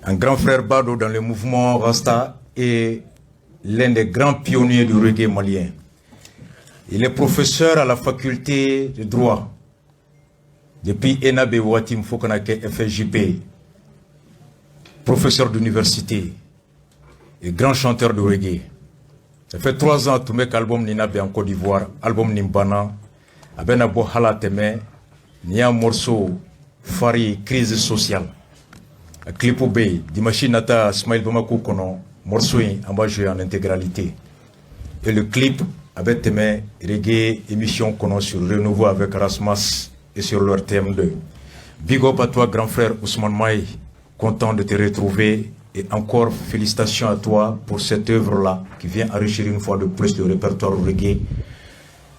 Un grand frère Bado dans le mouvement Rasta et l'un des grands pionniers du reggae malien. Il est professeur à la faculté de droit depuis ENA bɛ waati min fo ka na kɛ FSJP, professeur d'université et grand chanteur de reggae. Ça fait 3 ans tun bɛ ka album nin labɛn en Côte d'Ivoire. Album nin banna, a bɛna bɔ hala tɛmɛ. Nin y'a morceau phare, Crise sociale. A clip bɛ yen. Dimanche nata, Smile Bamako kɔnɔ, morceau in an b'a jouer en intégralité et le clip a bɛ tɛmɛ reggae émission kɔnɔ sur Renouveau avec Rasmas et sur leur TM2. Big up à toi, grand frère Ousmane Maï, content de te retrouver et encore félicitations à toi pour cette œuvre-là qui vient enrichir une fois de plus le répertoire reggae.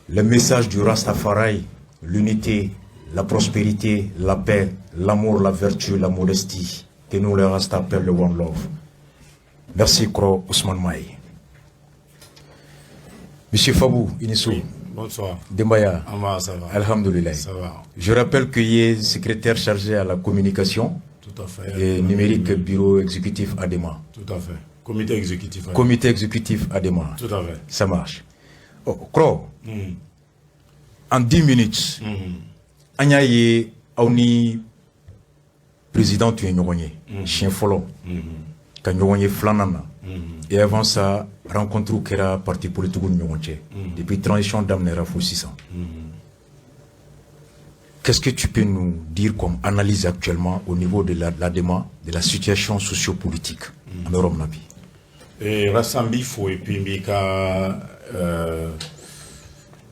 Le message du Rastafari, l'unité, la prospérité, la paix, l'amour, la vertu, la modestie, que nous les Rasta appellent le One Love. Merci Kro Ousmane Maï. Monsieur Fabou Inissou. Oui, bonsoir. Dembaya. Ah, ça va. Alhamdulillah. Ça va. Je rappelle qu'il est secrétaire chargé à la communication Tout à fait. et numérique, bureau exécutif ADEMA. Tout à fait. Comité exécutif. Comité exécutif ADEMA. Tout à fait. Ça marche. Oh, Kro, en 10 minutes, an y'a ye aw ni président tun ye ɲɔgɔn ye siɲɛ fɔlɔ, ka ɲɔgɔn ye filanan na, et avant ça, rencontre kɛra parti politique ni ɲɔgɔn cɛ depuis transition daminɛra fo sisan. Qu'est-ce que tu peux nous dire comme analyse actuellement au niveau de l'ADEMA, de la situation sociopolitique an bɛ yɔrɔ min na bi? Et Rasta, n b'i fo et puis n b'i ka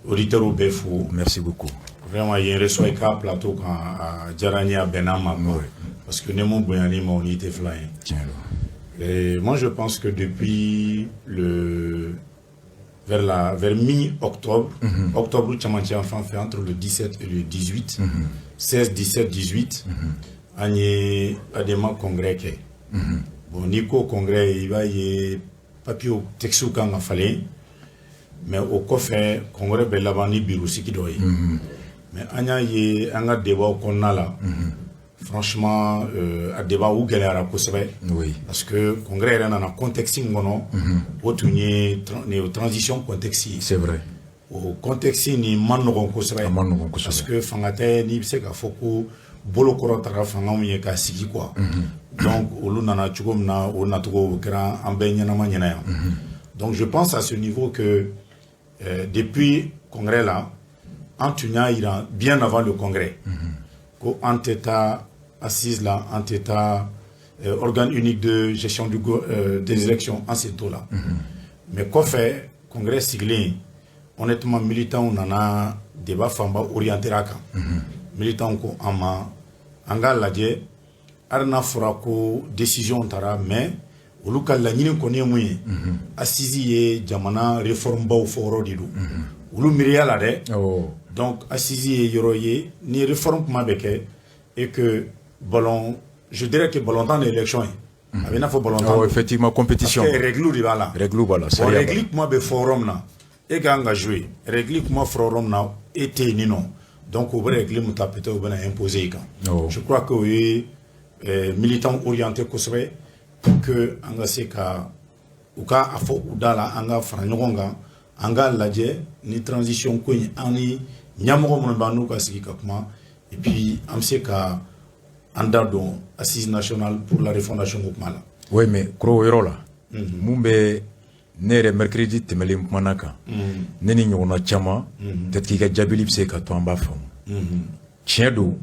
auditeurs bɛɛ fo. Merci beaucoup. Vraiment, yen reçoit i ka plateau kan, a diyara n ye, a bɛnna n ma quoi. Parce que ne mun bonyani ma, o n'i tɛ filan ye. Tiɲɛ don. Et moi, je pense que depuis le vers la vers mi-octobre, octobre camancɛ yan fan fɛ, entre le 17 et le 18, 16, 17, 18, an ye ADEMA congrès kɛ. Bon, n'i ko congrès, i b'a ye papier texte kan ka falen, mais o kɔfɛ, congrès bɛ laban ni bureau sigi dɔ ye. Mais an y'a ye an ka débat kɔnɔna la, franchement, a débat u gɛlɛyara kosɛbɛ. Parce que congrès yɛrɛ nana contexte min kɔnɔ, o tun ye transition contexte ye. C'est vrai. O contexte nin man nɔgɔn kosɛbɛ. A man nɔgɔn kosɛbɛ. Parce que fanga tɛ, n'i bɛ se k'a fɔ ko bolo kɔrɔ taara fanga min ye k'a sigi quoi. Donc olu nana cogo min na, o nacogo o kɛra an bɛɛ ɲɛnama ɲɛna yan. Donc je pense à ce niveau que depuis congrès la, an tun y'a yira bien avant le congrès ko an tɛ taa assise la, an tɛ taa organe unique de gestion des élections, an sen t'o la. Mais kɔfɛ, congrès sigilen, honnêtement, militants nana débat fanba orienté a kan. Militants ko an ma an k'a lajɛ, hali n'a fɔra ko décision tara, mais olu ka laɲini kɔni ye mun ye? Assise ye jamana réforme baw fɔ yɔrɔ de don, olu miiriya la dɛ. Donc assise ye yɔrɔ ye ni réforme kuma bɛ kɛ et que ballon, je dirais que ballon tan de élection ye, a bɛ i n'a fɔ ballon tan. Oh, effectivement, compétition. Parce que règle de b'a la. Règle b'a la. Bon, règle kuma bɛ fɔ yɔrɔ min na, e kan ka jouer. Règle kuma fɔra yɔrɔ min na, e tɛ yen nɔ, donc u bɛ règle min ta, peut-être u bɛna imposer i kan. Je crois que o ye militant orienté kosɛbɛ pour que an ka se ka u ka a fɔ u da la, an ka fara ɲɔgɔn kan, an k'a lajɛ ni transition ko in, an ni ɲɛmɔgɔ minnu b'an n'u ka sigi ka kuma, et puis an bɛ se ka an da don assise nationale pour la refondation ko kuma la. Oui, mais kɔrɔ, o yɔrɔ la, mun bɛ ne yɛrɛ mercredi tɛmɛlen kumana kan, ne ni ɲɔgɔnna caman, peut-être k'i ka jaabili bɛ se ka to an b'a faamu. Tiɲɛ don,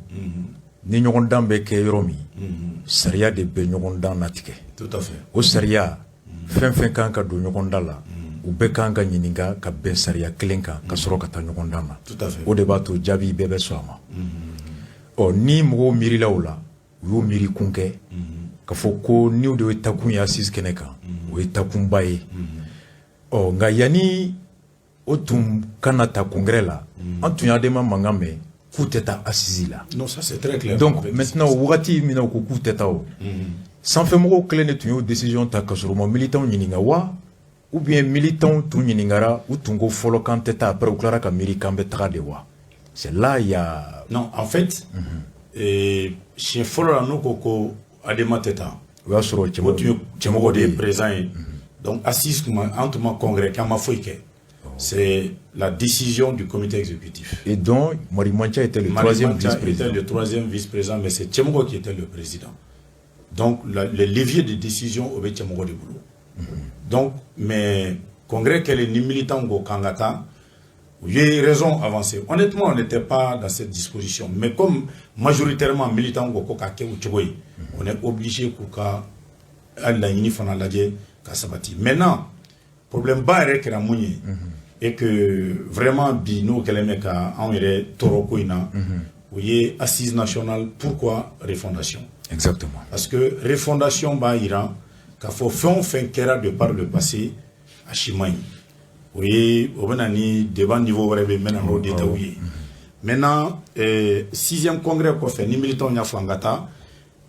ni ɲɔgɔndan bɛ kɛ yɔrɔ min, sariya de bɛ ɲɔgɔndan natigɛ. Tout à fait. O sariya, fɛn fɛn kan ka don ɲɔgɔnda la, u bɛɛ kan ka ɲininka ka bɛn sariya kelen kan ka sɔrɔ ka taa ɲɔgɔndan na. Tout à fait. O de b'a to jaabi bɛɛ bɛ sɔn a ma. Ɔ, ni mɔgɔw miirila o la, u y'o miiri kun kɛ ka fɔ ko n'u de ye takun ye assise kɛnɛ kan, o ye takunba ye. Ɔ, nka yanni o tun kana ta congrès la, an tun y'ADEMA mankan mɛn k'u tɛ taa assise la. Non, ça c'est très clair. Donc maintenant, o wagati min na u ko k'u tɛ taa, o sanfɛmɔgɔw kelen de tun y'o décision ta ka sɔrɔ u ma militants ɲininka wa, ou bien militants tun ɲininkara, u tun ko fɔlɔ k'an tɛ taa, après u tilara ka miiri k'an bɛ taga de wa? C'est là il y a Non, en fait, siɲɛ fɔlɔ la, n'u ko ko ADEMA tɛ taa. O y'a sɔrɔ O tun ye Cɛmɔgɔ de ye président ye. Donc assise tun ma, an tun ma congrès kɛ, an ma foyi kɛ. C'est la décision du comité exécutif. Et donc Mari Mancha était le Mari troisième Mancha vice-président. Était le troisième vice-président, mais c'est Cɛmɔgɔ qui était le président. Donc le levier de décision, o bɛ Cɛmɔgɔ de bolo. Donc, mais congrès kɛlen, ni militant ko k'an ka taa, u ye raison avancée. Honnêtement, on n'était pas dans cette disposition, mais comme majoritairement militant ko k'a kɛ o cogo ye, on est obligé k'u ka hali laɲini fana lajɛ ka sabati. Maintenant, problème ba yɛrɛ kɛra mun ye, et que vraiment bi n'o kɛlen bɛ ka anw yɛrɛ tɔɔrɔ ko in na, o ye assise nationale. Pourquoi refondation? Exactement. Parce que refondation b'a yira k'a fɔ fɛn o fɛn kɛra de par le passé, a si man ɲi. O ye, o bɛ na ni débat niveau wɛrɛ bɛ yen, n bɛ na n'o détails ye. Maintenant, sixième congrès kɔfɛ, ni militants y'a fɔ an ka taa,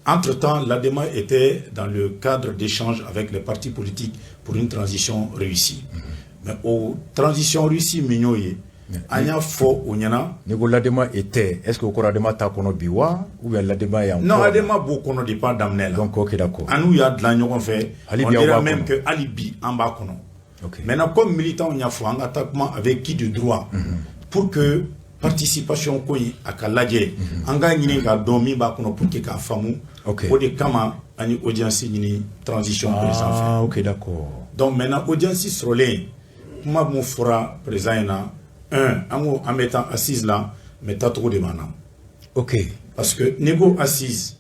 entre-temps, l'ADEMA était dans le cadre d'échanges avec les partis politiques pour une transition réussie. Mais o transition réussie min y'o ye, an y'a fɔ o ɲɛna. N'i ko l'ADEMA était, est-ce que o kɔrɔ ADEMA t'a kɔnɔ bi wa, ou bien l'ADEMA est encore? Non, ADEMA b'o kɔnɔ depuis a daminɛ la. Donc ok, d'accord. An n'u y'a dilan ɲɔgɔn fɛ. Hali on bi aw dira b'a même kɔnɔ. Que hali bi an b'a kɔnɔ. Maintenant, comme militant y'a fɔ an ka taa kuma avec qui de droit pour que participation ko in a ka lajɛ, an k'a ɲini k'a dɔn min b'a kɔnɔ pour que k'a faamu. O de kama an ye audience ɲini transition président fɛ. Ah ok, d'accord. Donc maintenant, audience sɔrɔlen, kuma mun fɔra président in na, un, an ko an bɛ taa assise la, mais taacogo de b'an na. Parce que n'i ko assise,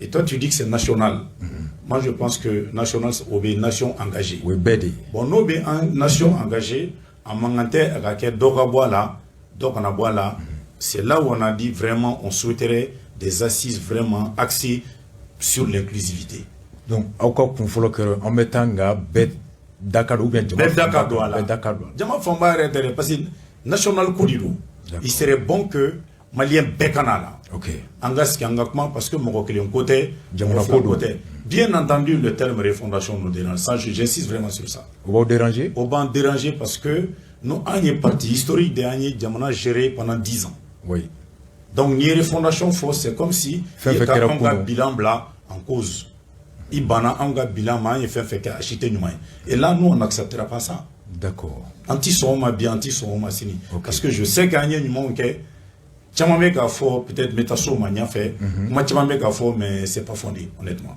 et toi tu dis que c'est national. Moi, je pense que national, o bɛ nation engagée. O ye bɛɛ de ye. Bon, n'o bɛ an nation engagée, a man kan tɛ a ka kɛ dɔ ka bɔ a la, dɔ kana bɔ a la. C'est là où on a dit vraiment on souhaiterait des assises vraiment axées sur l'inclusivité. Donc aw ka kun fɔlɔ kɛra an bɛ taa, nka bɛɛ da ka don ou bien jama Bɛɛ da ka don a la. Bɛɛ da ka don a la. Jama fanba yɛrɛ tɛ dɛ, parce que national ko de don. Il serait bon que malien bɛɛ ka na la. An ka sigi, an ka kuma, parce que mɔgɔ kelen ko tɛ, Jamana mɔgɔ fila ko don. ko tɛ. Bien entendu, le terme refondation nous dérange. Ça, j'insiste vraiment sur ça. O b'aw déranger? O b'an déranger parce que nous, an ye parti historique de, an ye jamana géré pendant 10 ans. Donc n'i ye refondation fɔ, c'est comme si Fɛn i ye fɛn ka kɛra anw ka kunun. Bilan bila en cause. I banna anw ka bilan ma, an ye fɛn fɛn kɛ, a si tɛ ɲuman ye. Et là, nous, on n'acceptera pas ça. An ti sɔn o ma bi, an ti sɔn o ma sini. Parce que je sais qu'an ye ɲumanw kɛ. Caman bɛ k'a fɔ, peut-être n bɛ taa s'o ma ɲɛfɛ, kuma caman bɛ k'a fɔ, mais c'est pas fondé, honnêtement.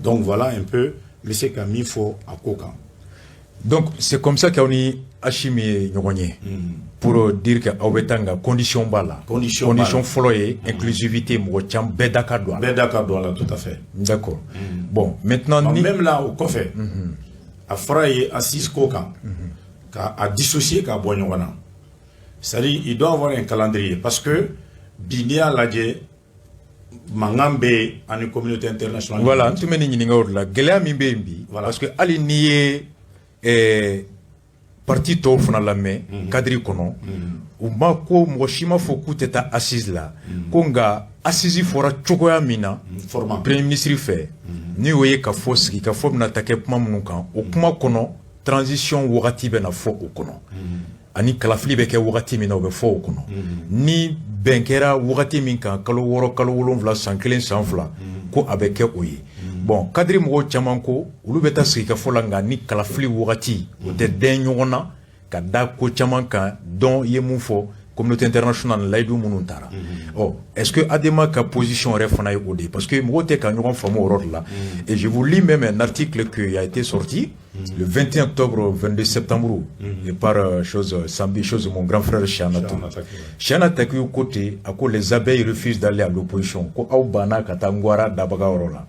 Donc voilà un peu, n bɛ se ka min fɔ a ko kan. Donc c'est comme ça qu'aw ni Assimi ye ɲɔgɔn ye pour dire que aw bɛ taa, nka condition b'a la. Condition b'a la. Condition fɔlɔ ye inclusivité, mɔgɔ caman bɛɛ da ka don a la. Bɛɛ da ka don a la, tout à fait. D'accord. Bon, maintenant Bon, ni même là, o kɔfɛ, a fɔra ye assise ko kan ka a dissocier k'a bɔ ɲɔgɔn na, c'est-à-dire il doit avoir un calendrier, parce que bi, n'i y'a lajɛ, mankan bɛ yen ani communauté internationale. Voilà, n tun bɛ nin ɲininka o de la, gɛlɛya min bɛ yen bi. Parce que hali n'i ye parti tɔw fana lamɛn cadre kɔnɔ, u ma ko mɔgɔ si ma fɔ k'u tɛ taa assise la, ko nka assise fɔra cogoya min na format premier ministre fɛ, ni o ye ka fɔ sigi ka fɔ bɛna ta kɛ kuma minnu kan, o kuma kɔnɔ, transition wagati bɛna fɔ o kɔnɔ, ani kalafili bɛ kɛ wagati min na, o bɛ fɔ o kɔnɔ, ni bɛn kɛra wagati min kan, kalo 6, kalo 7, san 1, san 2, ko a bɛ kɛ o ye. Bon, cadre mɔgɔw caman ko olu bɛ taa sigikafɔ la, nka ni kalafili wagati o tɛ dɛn ɲɔgɔn na ka da ko caman kan. Dɔn i ye mun fɔ, communauté internationale layidu minnu taara. Ɔ, est-ce que ADEMA ka position yɛrɛ fana ye o de ye? Parce que mɔgɔw tɛ ka ɲɔgɔn faamu o yɔrɔ de la. Et je vous lis même un article qui a été sorti le 21 octobre 22 septembre et par chose Sambi, chose, mon grand frère Chana. Chana Takiou côté a ko les abeilles refusent d'aller à l'opposition, ko aw banna ka taa Ngwara dabaga yɔrɔ la.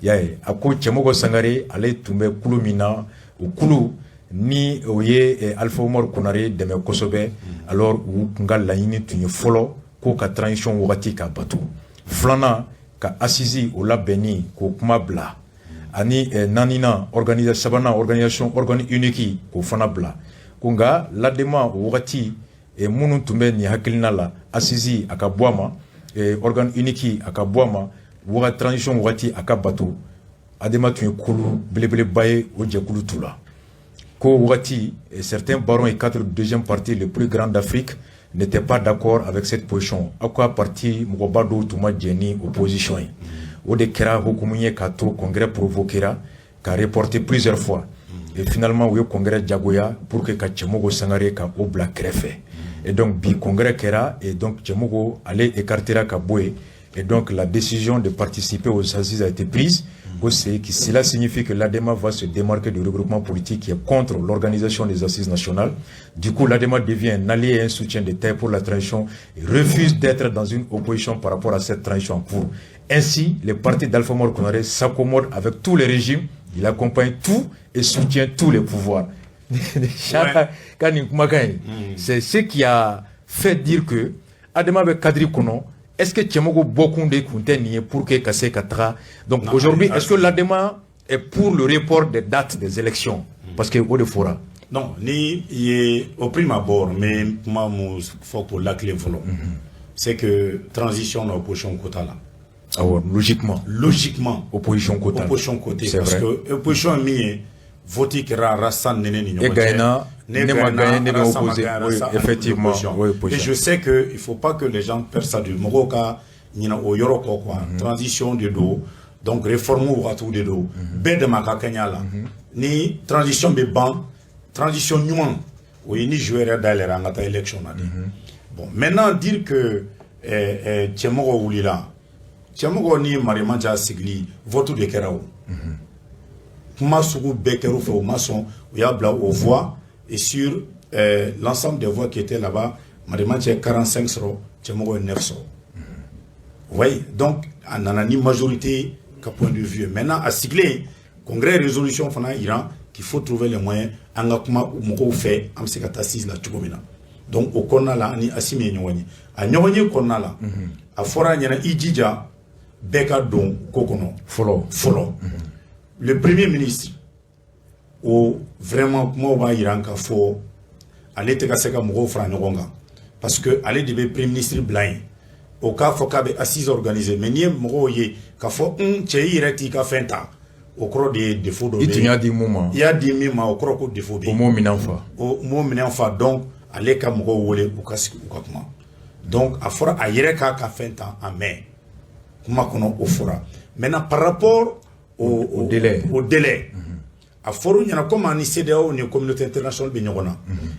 Y'a ye, a ko Cɛmɔgɔ Sangare, ale tun bɛ kulu min na, o kulu ni o ye Alpha Umaru Konare dɛmɛ kosɛbɛ. Alors u tun ka laɲini tun ye fɔlɔ ko ka transition wagati ka bato, filanan ka assise o labɛnni k'o kuma bila, ani naaninan organisa, sabanan organisation organe unique k'o fana bila. Ko nka l'ADEMA o wagati, minnu tun bɛ nin hakilina la, assise a ka bɔ a ma, organe unique a ka bɔ a ma, waga transition wagati a ka bato, ADEMA tun ye kulu belebeleba ye o jɛkulu tu la. Ko wagati, certains barons et cadres du deuxième parti le plus grand d'Afrique n'étaient pas d'accord avec cette position. Aw ka parti mɔgɔba dɔw tun ma jɛn ni opposition ye. O de kɛra hukumu ye k'a to congrès provoquera ka reporter plusieurs fois. Et finalement, u ye congrès jagoya pour que ka Cɛmɔgɔ Sangare ka o bila kɛrɛfɛ. Et donc bi congrès kɛra et donc Cɛmɔgɔ ale écartera ka bɔ yen. Et donc la décision de participer aux assises a été prise. Cela signifie que l'ADEMA va se démarquer du regroupement politique qui est contre l'organisation des assises nationales. Du coup, l'ADEMA devient un allié et un soutien de taille pour la transition et refuse d'être dans une opposition par rapport à cette transition en cours. Ainsi, le parti d'Alpha Oumar Konaré s'accommode avec tous les régimes, il accompagne tout et soutient tous les pouvoirs. C'est ce qui a fait dire que ADEMA bɛ cadre kɔnɔ. Est-ce que Cɛmɔgɔ bɔkun de tun tɛ nin ye pour que ka se ka taga? Donc aujourd'hui, est-ce que l'ADEMA est pour le report des dates des élections? Parce que o de fɔra. Non, ni ye au prime abord, n bɛ kuma mun fɔ k'o latilen fɔlɔ, c'est que transition na, opposition ko t'a la. Awɔ, logiquement. Logiquement. Opposition ko t'a la. Opposition ko tɛ, C'est parce vrai. que opposition ye min ye, vote kɛra Alassane ni ne ni ɲɔgɔn E cɛ. gagnera, ne ma gagné, ne bɛ Alassane ma opposé. gagné, Oui, Alassane effectivement. opposition. Oui, Et opposition. je sais que il faut pas que les gens perdent ça de mɔgɔw ka ɲinɛ o yɔrɔ kɔ quoi. Transition de don, donc réforme wagatiw de don. Bɛɛ dama ka kɛɲɛ a la. Ni transition bɛ ban, transition ɲuman, o ye ni jeu yɛrɛ dayɛlɛra an ka taa élection na de. Bon, maintenant dire que cɛmɔgɔ wulila, cɛmɔgɔ ni Marimanca sigili, vote de kɛra o. Kuma sugu bɛɛ kɛra u fɛ, u ma sɔn, u y'a bila aux voix et sur l'ensemble des voix qui étaient là-bas, Marimanca ye 45 sɔrɔ, cɛmɔgɔ ye 9 sɔrɔ. Vous voyez, donc a nana ni majorité ka point de vue. Maintenant a sigilen, congrès résolution fana yira qu'il faut trouver les moyens an ka kuma mɔgɔw fɛ, an bɛ se ka taa assise la cogo min na. Donc o kɔnɔna la, ani Assimi ye ɲɔgɔn ye. A ɲɔgɔn ye kɔnɔna la, a fɔra a ɲɛna i jija bɛɛ ka don ko kɔnɔ. Fɔlɔ. Fɔlɔ. Le premier ministre, o vraiment kumaw b'a yira k'a fɔ ale tɛ ka se ka mɔgɔw fara ɲɔgɔn kan, parce que ale de bɛ premier ministre bila yen, o k'a fɔ k'a bɛ assise organiser. Mais n'i ye mɔgɔw ye k'a fɔ un cɛ, i yɛrɛ t'i ka fɛn ta, o kɔrɔ de ye défaut dɔ I bɛ tun y'a di mun ma? I y'a di min ma, o kɔrɔ ko défaut bɛ O yen. m'o minɛn fa. O m'o minɛn fa. Donc ale ka mɔgɔw wele, u ka sigi, u ka kuma. Donc a fɔra a yɛrɛ k'a ka fɛn ta en main, kuma kɔnɔ o fɔra. Maintenant, par rapport au délai. Au délai, a fɔra u ɲɛna comme ani CEDEAO ni communauté internationale bɛ ɲɔgɔn na,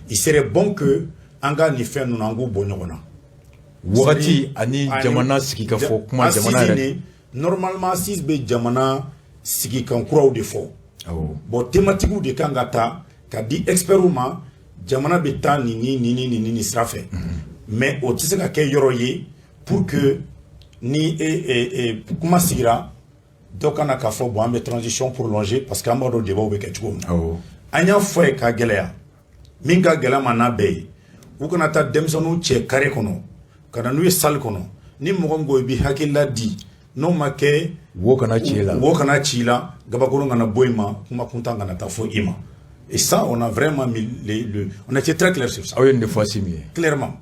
il serait bon que an ka nin fɛn ninnu, an k'u bɔ ɲɔgɔn na. Wagati ani jamana sigi ka fɔ kuma, jamana assise yɛrɛ. Ni normalement assise bɛ jamana sigikan kuraw de fɔ. Bon, thématique de kan ka ta ka di experts ma, jamana bɛ taa nin ni nin ni nin ni nin sira fɛ. Mais o tɛ se ka kɛ yɔrɔ ye pour que ni kuma sigira, dɔ kana k'a fɔ bon, an bɛ transition prolonger, parce que an b'a dɔn débat bɛ kɛ cogo min na. An y'a fɔ ye k'a gɛlɛya, min ka gɛlɛn ma n'a bɛɛ ye, u kana taa denmisɛnninw cɛ carré kɔnɔ ka na n'u ye salle kɔnɔ, ni mɔgɔ min ko i b'i hakilila di, n'o ma kɛ, wo kana ci la. Wo kana ci la, gabakurun kana bɔ i ma, kuma kuntan kana taa fɔ i ma. Et ça, on a vraiment mis on a été très clair sur ça. Aw ye nin de fɔ Assimi ye. Clairement.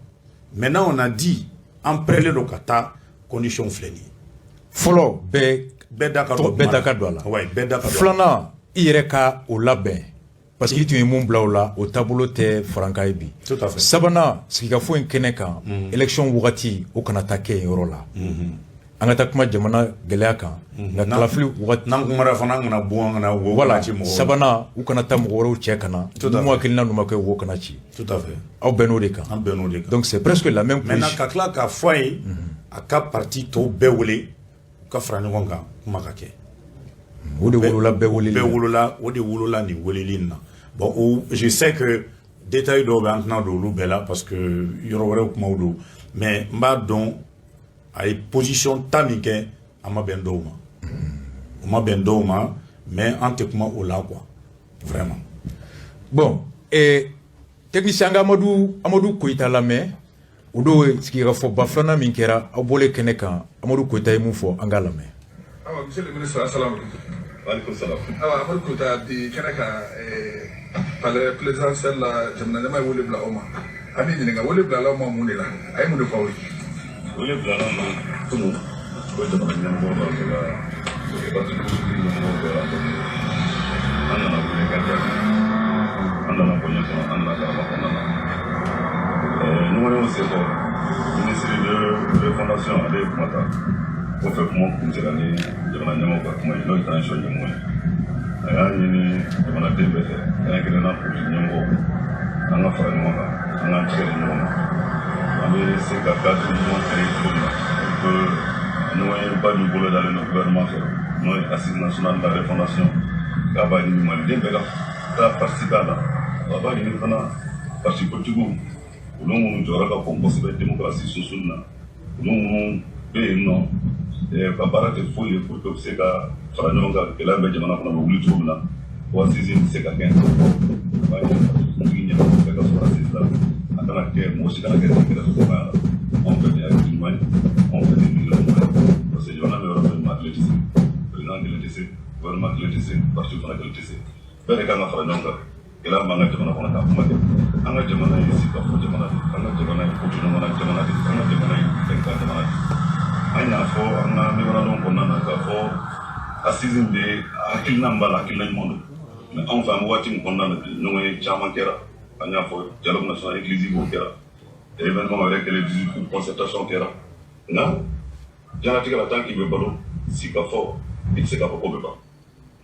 Maintenant, on a dit an prêt don ka taa, condition filɛ nin ye. Fɔlɔ, bɛɛ bɛɛ da ka don. Bɛɛ da ka don a la. Ouais, bɛɛ da ka don. Filanan, i yɛrɛ ka o labɛn, parce que i tun ye mun bila o la, o taabolo tɛ farankan ye bi. Tout à fait. Sabanan, sigikafo in kɛnɛ kan, élection wagati, o kana taa kɛ yen yɔrɔ la. An ka taa kuma jamana gɛlɛya kan, nka kalafili wagati n'an kumara fana, an kana bon, an kana wo voilà kana ci mɔgɔw la. Sabanan, u kana taa mɔgɔ wɛrɛw cɛ ka na Tout à mun fait. hakilina n'u ma kɛ, wo kana ci. Tout à fait. Aw bɛn n'o de kan. An bɛn n'o de kan. Donc c'est presque la même Maintenant, position. ka tila k'a fɔ a ye a ka parti tɔw bɛɛ wele, u ka fara ɲɔgɔn kan, kuma ka kɛ. O de wolola bɛɛ weleli bɛɛ la. Wolola, o de wolola nin weleli in na. Bon, o, je sais que détail dɔw bɛ, an tɛna don olu bɛɛ la parce que yɔrɔ wɛrɛw kumaw don, mais n b'a dɔn a ye position ta min kɛ, a ma bɛn dɔw ma, o ma bɛn dɔw ma, mais an tɛ kuma o la quoi, vraiment. Bon, technicien, an ka Amadu Koyita lamɛn. O don, sigikafɔba filanan min kɛra, aw bɔlen kɛnɛ kan, Amadu Koyita ye mun fɔ, an k'a lamɛn. Awa, monsieur le ministre, assalamu alaikum. Alaikum salam. Awa, Amadu Koyita, bi kɛnɛ kan, palais présidentiel la, jamana ɲɛmaa ye wele bila aw ma. An b'i ɲininka, wele bila aw ma mun de la? A ye mun de fɔ aw ye? Wele bilala ma kunun, o jamana ɲɛmɔgɔ b'a fɛ ka parti politique ɲɛmɔgɔ bɛɛ rencontré. An nana wele ka jaabi. An nana bonya kɔnɔ, an nana karama kɔnɔna na. Ɲɔgɔnyew senfɛ, ministre de refondation, ale ye kuma ta. Kɔfɛ, kuma kuncɛra ni jamana ɲɛmɔgɔ ka kuma ye, n'o ye transition ɲɛmɔgɔ ye. A y'a ɲini jamanaden bɛɛ fɛ, kɛrɛnkɛrɛnnenya politique ɲɛmɔgɔw, an ka fara ɲɔgɔn kan, an k'an tɛgɛ di ɲɔgɔn ma, an bɛ se ka cadre ɲuman créer cogo min na pour que ɲɔgɔn ye ba min bolo dalen don gouvernement fɛ, n'o ye Assise nationale de la refondation, k'a b'a ɲini maliden bɛɛ ka taa participer a la. A b'a ɲini fana parti politique, olu minnu jɔyɔrɔ ka bon kosɛbɛ démocratie sunsunni na, olu minnu bɛ yen nɔ, ka baara tɛ foyi ye pour que u bɛ se ka fara ɲɔgɔn kan, gɛlɛya bɛ jamana kɔnɔ, a bɛ wuli cogo min na, o assise bɛ se ka kɛ. A b'a ɲini parti politique ɲɛmɔgɔ bɛɛ ka sɔrɔ assise la. A kana kɛ mɔgɔ si kana kɛ den kɛrɛfɛ kumaya la. Anw fɛ nin ye hakili ɲuman ye, anw fɛ nin ye miirina ɲuman ye, parce que jamana bɛ yɔrɔ min, maa kelen tɛ se, président kelen tɛ se, gouvernement kelen tɛ se, parti fana kelen tɛ se. Bɛɛ de kan ka fara ɲɔgɔn kan. Gɛlɛya b'an ka jamana kɔnɔ, k'a kuma kɛ. An ka jamana ye sigikafɔ jamana de ye, an ka jamana ye kotoɲɔgɔnna jamana de ye, an ka jamana ye bɛnkan jamana de ye. An y'a fɔ an ka memorandum kɔnɔna na k'a fɔ assise bɛ hakilina min b'a la, hakilina ɲuman don. Mais anw fɛ, an bɛ waati min kɔnɔna na bi, ɲɔgɔn ye caman kɛra. An y'a fɔ dialogue national inclusif, o kɛra, événement yɛrɛ kɛlen, 18 concertation kɛra. Nka diɲɛlatigɛ la, tant k'i bɛ balo, sigikafɔ, i tɛ se k'a fɔ ko bɛ ban.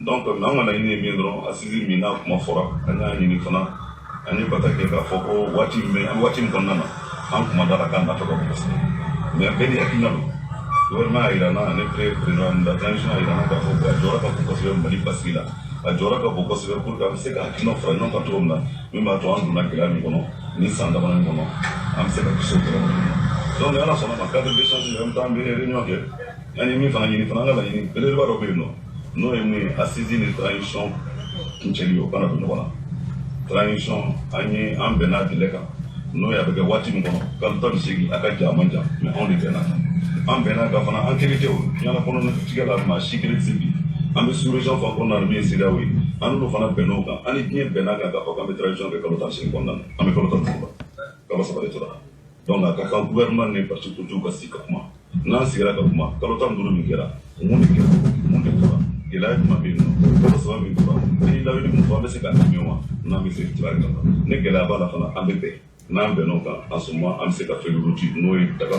Donc mais an ka laɲini ye min ye dɔrɔn, assise min n'a kuma fɔra, an y'a ɲini fana, an ye bataki k'a fɔ ko waati min bɛ an bɛ waati min kɔnɔna na, an kuma da la k'a nafa ka bon kosɛbɛ. Mais bɛɛ ni hakilina don. Gouvernement y'a yira n na, ani président de la transition y'a yira n na k'a fɔ ko a jɔyɔrɔ ka bon kosɛbɛ Mali basigi la, a jɔyɔrɔ ka bon kosɛbɛ pour que an bɛ se ka hakilinaw fara ɲɔgɔn kan cogo min na, min b'a to an donna gɛlɛya min kɔnɔ ni san damadɔ in kɔnɔ, an bɛ se ka kisi o gɛlɛya ma cogo min na. Donc ni Ala sɔnna ma, cadre d'échange, an bɛ taa, an bɛ réunion kɛ. An ye min fana ɲini fana, an ka laɲini belebeleba dɔ bɛ yen nɔ, n'o ye mun ye? Assise ni transition kuncɛli, o kana don ɲɔgɔn na. Transition, an ye an bɛnna délai kan, n'o ye a bɛ kɛ waati min kɔnɔ, kalo 18, a ka jan, a man jan, mais anw de bɛnna kan. An bɛnna kan fana, an kelen tɛ. O diɲɛ kɔnɔ tigɛ la, maa si kelen tɛ se. Bi an bɛ sous région fan kɔnɔna na, min ye CEDEAO ye, an n'olu fana bɛnn'o kan. An ni diɲɛ bɛnna kan k'a fɔ k'an bɛ transition kɛ kalo 18 kɔnɔna na. An bɛ kalo 15 la, kalo 3 de tora. Donc a ka kan gouvernement ni parti politique ka sigi ka kuma. N'an sigira ka kuma, kalo 15 min kɛra, mun de kɛra, mun de tora, gɛlɛya jumɛn bɛ yen nɔ? Kalo 3 min tora, an ye layidu min fɔ, an bɛ se k'a tɛmɛ wa? N'an bɛ se cogoya kan, ni gɛlɛya b'a la fana, an bɛ bɛn. N'an bɛnn'o kan, en ce moment an bɛ se ka feuille de route, n'o ye daga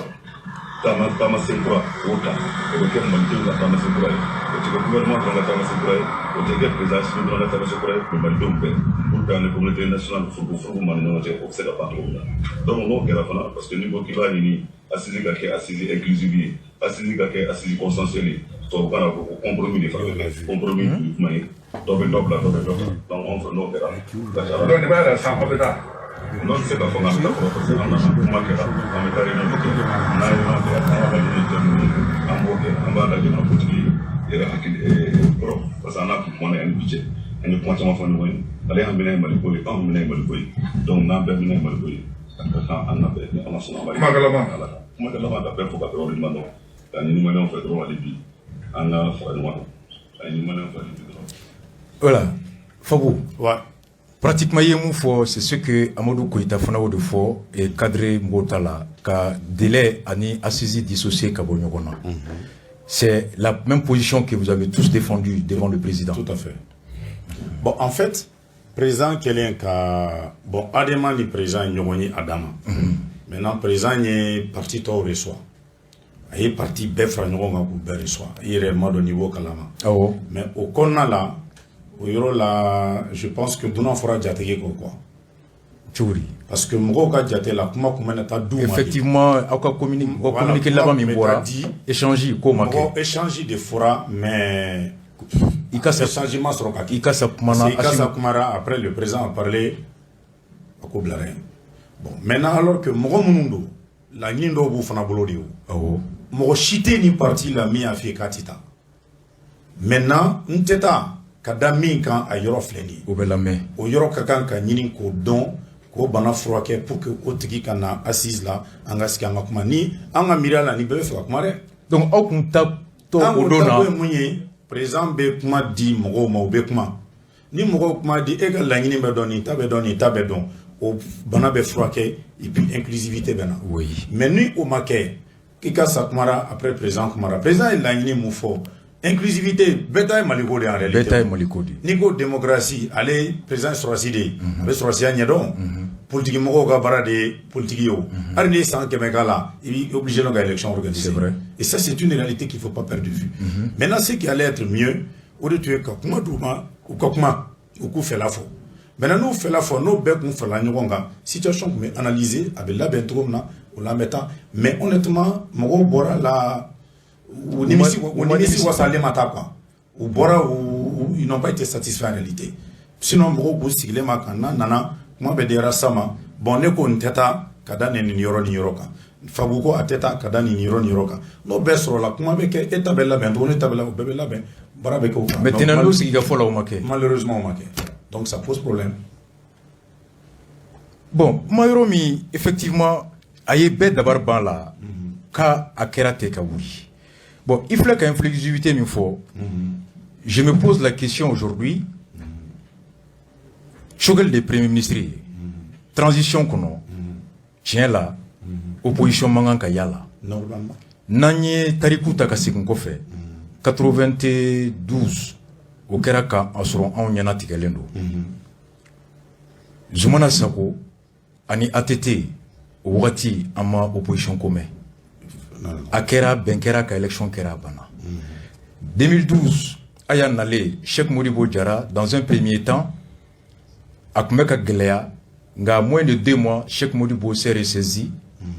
taama taamasen kura, o ta, o bɛ kɛ malidenw ka taamasen kura ye. O tɛ kɛ gouvernement dɔrɔn ka taamasen kura ye, o tɛ kɛ président Assimi dɔrɔn ka taamasen kura ye, mais malidenw bɛɛ, pour que an ni communauté nationale furugu furugu ma ni ɲɔgɔn cɛ, o bɛ se ka ban cogo min na. Donc n'o kɛra fana, parce que n'i ko k'i b'a ɲini assise ka kɛ assise inclusive ye, assise ka kɛ assise consensuelle ye, tubabukan na ko compromis de fana bɛ kɛ. Compromis ye kuma ye, dɔ bɛ dɔ bila, dɔ bɛ dɔ bila. Donc anw fɛ, n'o kɛra ka ca ala Donc nin b'a yira sisan aw bɛ taa. N'o tɛ se k'a fɔ k'an bɛ taa fɔlɔ, parce que an nana, kuma kɛra, an bɛ taa réunion kɛ. N'an ye réunion kɛ, an ka laɲini ye min ye, an b'o kɛ. An b'a la jamanakuntigi yɛrɛ hakili kɔrɔ, parce que an n'a kun kumana yanni bi cɛ, an ye kuma caman fɔ ɲɔgɔn ye. Ale hamina ye Maliko ye, anw hamina ye Maliko ye. Donc n'an bɛɛ hamina ye Maliko ye, a ka kan an ka bɛn. Ni Ala sɔnna, an b'a Kuma laban. Ala kan kuma laban, ka bɛɛ fo ka bɛɛ waleɲuman dɔn, k'a ɲini maliyɛnw fɛ dɔrɔn hali bi, an ka fara ɲɔgɔn kan, k'a ɲini maliyɛnw fɛ hali bi dɔrɔn. Voilà. Fabou, Ouais. pratiquement i ye mun fɔ, c'est ce que Amadou Koïta fana y'o de fɔ et cadre mɔgɔw ta la, ka délai ani assise dissocier ka bɔ ɲɔgɔn na. C'est la même position que vous avez tous défendue devant le président. Tout à fait. Bon, en fait, président kɛlen ka, bon, ADEMA ni président ye ɲɔgɔn ye a dan ma. Maintenant, président ye parti tɔw reçoit. A ye parti bɛɛ fara ɲɔgɔn kan k'u bɛɛ reçoit. I yɛrɛ ma dɔn n'i b'o kalama. Awɔ. Mais o kɔnɔna la, o yɔrɔ la, je pense que dunan fɔra jatigi kɔ quoi. Cogo di? Parce que mɔgɔw ka jate la, kuma kun bɛna taa d'u ma de. Effectivement, aw ka Voilà, communiqué laban min kuma kun bɛ taa bɔra, di. échange ko ma kɛ. Mɔgɔ échange de fɔra, mais I ka sa échange ma sɔrɔ ka kɛ. I ka sa kumana. Parce que i ka sa Assimi- kumara, après le président a parlé, a ko bilara yen. Bon, maintenant, alors que mɔgɔ minnu don, laɲini dɔw b'u fana bolo de o. Awɔ. Mɔgɔ si tɛ nin parti la min y'a f'i ye k'a tɛ taa. Maintenant, n tɛ taa ka da min kan, a yɔrɔ filɛ nin ye. O bɛ lamɛn. O yɔrɔ ka kan ka ɲini k'o dɔn, k'o bana furakɛ pour que o tigi ka na assise la, an ka sigi, an ka kuma. Ni an ka miiriya la, ni bɛɛ bɛ fɛ ka kuma dɛ. Donc aw kun ta tɔ An o ko don ta na. ko ye mun ye? Président bɛ kuma di mɔgɔw ma, u bɛ kuma. Ni mɔgɔw kuma di, e ka laɲini bɛ dɔn, nin ta bɛ dɔn, nin ta bɛ dɔn, o bana bɛ furakɛ et puis inclusivité bɛ na. Mais ni o ma kɛ, i ka sa kumara, après président kumara, président ye laɲini mun fɔ? Inclusivité, bɛɛ ta ye Maliko de ye en réalité. Bɛɛ ta ye Maliko de ye. N'i ko démocratie, ale président ye sɔrɔdasi de ye, a bɛ sɔrɔdasiya ɲɛdɔn. Politique mɔgɔw ka baara de ye politique ye. O hali n'i ye san 100 k'a la, i b'i obligé ka élection organiser. C'est vrai. Et ça, c'est une réalité qu'il faut pas perdre de vue. Maintenant, ce qui allait être mieux, o de tun ye ka kuma d'u ma, u ka kuma, u k'u fɛla fɔ. Maintenant, n'u fɛla fɔ, n'o bɛɛ kun farala ɲɔgɔn kan, situation tun bɛ analyser, a bɛ labɛn cogo min na, o la an bɛ taa. Mais honnêtement, mɔgɔw bɔra la, u nimisi wasalen ma taa quoi. U bɔra, ils n'ont pas été satisfaits en réalité. Sinon, mɔgɔw k'u sigilen ma kan n'a nana kuma bɛ di sa ma. Bon, ne ko nin tɛ taa ka da nin yɔrɔ ni yɔrɔ kan. Fabu ko a tɛ taa ka da nin yɔrɔ ni yɔrɔ kan. N'o bɛɛ sɔrɔla, kuma bɛ kɛ, e ta bɛ labɛn cogo, ne ta bɛ labɛn, o bɛɛ bɛ labɛn, baara bɛ kɛ o kan. Mais tɛnɛn sigi ka fɔ la, o ma kɛ. Malheureusement, o ma kɛ. Donc ça pose problème. Bon, kuma yɔrɔ min, effectivement, a ye bɛɛ dabari ban la k'a a kɛra ten ka wuli. Bon, i filɛ ka inflexibilité min fɔ, je me pose la question aujourd'hui. Choguel de premier ministre ye transition kɔnɔ, tiɲɛ la, opposition man kan ka y'a la. Normalement. N'an ye tariku ta ka segin kɔfɛ, 92, o kɛra ka a sɔrɔ anw ɲɛna tigɛlen don. Zumana Sako ani ATT, o wagati an ma opposition ko mɛn. A kɛra, bɛn kɛra ka élection kɛra, a banna. 2012, a y'a nalen Cheikh Modibo Jara, dans un premier temps a tun bɛ ka gɛlɛya, nka moins de 2 mois, Cheikh Modibo s'est ressaisi,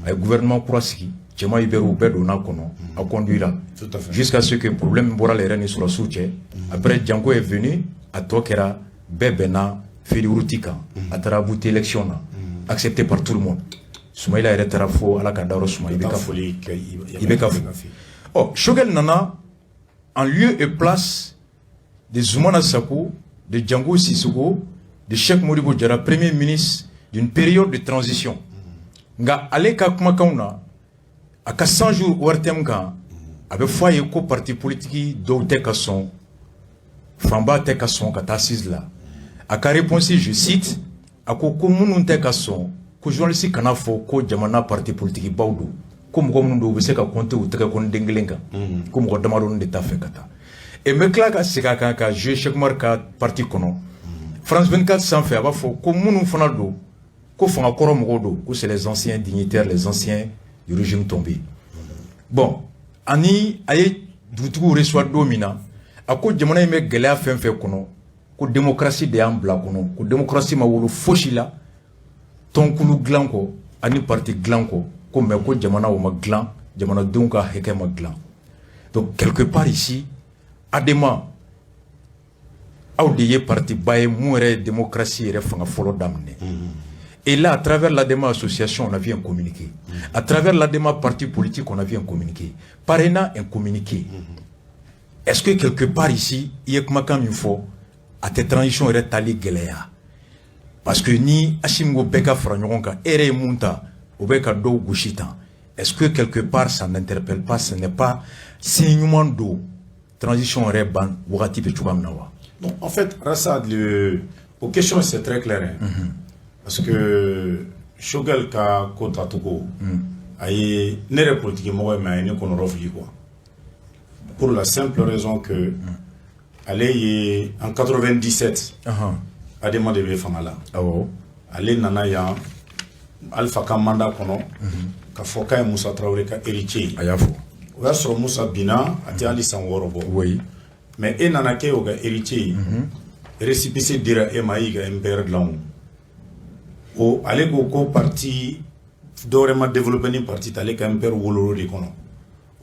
a ye gouvernement kura sigi, Cɛma Ibɛrɛ u bɛɛ donna kɔnɔ, a conduira Tout à fait. jusqu'à ce que problème bɔra la yɛrɛ ni sɔrɔsiw cɛ. Après, Janko est venu, a tɔ kɛra bɛɛ bɛnna feuille de route kan, a taara abouti élection na, accepté par tout le monde. Soumaïla yɛrɛ taara fo Ala ka dayɔrɔ suma, i bɛ ka fo. Foli kɛ. I bɛ ka fo. Ɔ, Choguel nana en lieu et place de Zoumana Sako, de Django Sissoko, de Cheikh Modibo Diarra, premier ministre d'une période de transition. Nka ale ka kumakanw na, a ka 100 jours ORTM kan, a bɛ fɔ a ye ko parti politique dɔw tɛ ka sɔn, fanba tɛ ka sɔn ka taa assise la. A ka réponse, je cite, a ko ko minnu tɛ ka sɔn, ko journaliste kana fɔ ko jamana parti politique baw don, ko mɔgɔ minnu don, u bɛ se ka compter u tɛgɛ kɔni den kelen kan, ko mɔgɔ damadɔni de t'a fɛ ka taa. Et n bɛ tila ka segin a kan ka jouer Cheikh Umar ka parti kɔnɔ France 24 sanfɛ, a b'a fɔ ko minnu fana don, ko fanga kɔrɔ mɔgɔw don, ko c'est les anciens dignitaires, les anciens du régime tombé. Bon, ani a ye dugutigiw reçoit don min na, a ko jamana in bɛ gɛlɛya fɛn fɛn kɔnɔ, ko démocratie de y'an bila kɔnɔ, ko démocratie ma wolo fosi la tɔnkulu dilan kɔ ani parti dilan kɔ, ko mais ko jamana o ma dilan, jamanadenw ka hakɛ ma dilan. Donc quelque part ici, ADEMA, aw de ye parti ba ye mun yɛrɛ ye démocratie yɛrɛ fanga fɔlɔ daminɛ. Et là, à travers l'ADEMA association, on a vu un communiqué. À travers l'ADEMA parti politique, on a vu un communiqué. PARENA, un communiqué. Est-ce que quelque part ici, i ye kumakan min fɔ, a tɛ transition yɛrɛ tali gɛlɛya? Parce que ni Assimi ko bɛɛ ka fara ɲɔgɔn kan, e yɛrɛ ye mun ta, o bɛ ka dɔw gosi tan. Est-ce que quelque part ça n'interpelle pas, ce n'est pas signe ɲuman don transition yɛrɛ ban wagati bɛ cogoya min na wa? Non, en fait, Rassa, aux questions, c'est très clair. Hein. Parce que Choguel ka ko tacogo, a ye ne yɛrɛ politique mɔgɔ ye, mais a ye ne kɔnɔrɔ fili quoi. Pour la simple raison que ale ye en 97, ADEMA de bɛ fanga la. Ale nana yan Alpha ka mandat kɔnɔ ka fɔ k'a ye Musa Traoré ka héritier ye. A y'a fɔ. O y'a sɔrɔ Musa binna, a tɛ hali san 6 bɔ. Mais e nana k'e y'o ka héritier ye. Récépissé dira e ma, e y'i ka MPR dilan o. O ale ko ko parti dɔwɛrɛ ma développé ni parti tɛ, ale ka MPR wolol'o de kɔnɔ.